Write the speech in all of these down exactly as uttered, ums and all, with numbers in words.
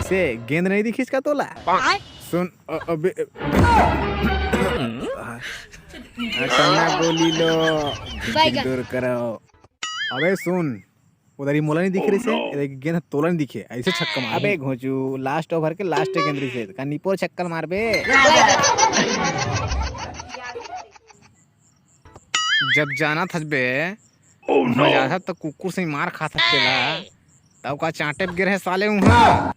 से गेंद नहीं दिखिस का तोला? सुन, अ-, अबे, अ-, टन्ना गोली लो, बैगन। दूर करो। अबे सुन, उधर ही मोला नहीं दिख रही से, इधर की गेंद तोला नहीं दिखे, ऐसे छक्का मार। अबे घोंचू, last over के last गेंद रही से, का निपोर छक्का मारबे? जब जाना थस बे, मजा था तो कुकुर से मार खा सकते ला। तब का चांटे पे गिर है साले उहाँ।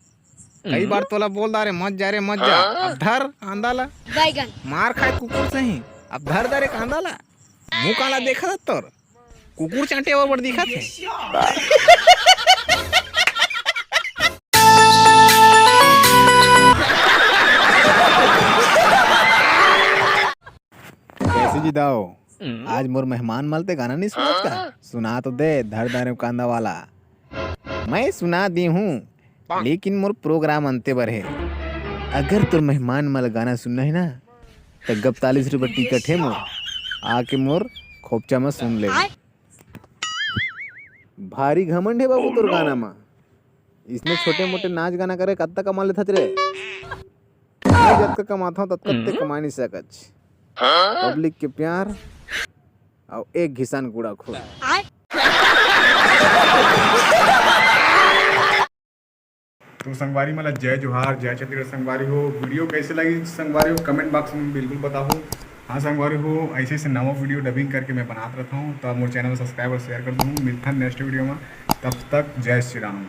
कई बार तोला बोल दा रे, मत जा रे, मत जा। अब धर कांदा ला। बैगन। मार खाए कुकुर से ही। अब धर दा रे कांदा ला। मुंह काला देखा था तोर। कुकुर चांटे और बड़ दिखा थे। कैसे जी दाओ? आज मोर मेहमान मल ते गाना नहीं सुनात का? सुना तो दे, धर दारे कांदा वाला। मैं सुना दी हूँ, लेकिन मोर program अंते बर है। अगर तोर मेहमान मल गाना सुनना है ना, तो गपतालीस रुपये टिकट है मोर, आके मोर खोपचा में सुन ले। भारी घमंड है बाबू तोर गाना में। इसने छोटे मोटे नाच गाना करे कत्ता कमा लेथच रे? मैं जतका कमाथंव, ततका ते कमा नहीं सकच। Public के प्यार अउ एक घिसान कूड़ा खून। तो संगवारी मन ला जय जोहार, जय छत्तीसगढ़ संगवारी हो। Video कैसे लगी संगवारी हो, comment box में बिल्कुल बताहू। हाँ संगवारी हो, ऐसे ऐसे नवा video dubbing करके मैं बनात रहता हूँ, तो आप मोर channel subscribe और share कर दूँ। मिलता है next video में, तब तक जय श्री राम।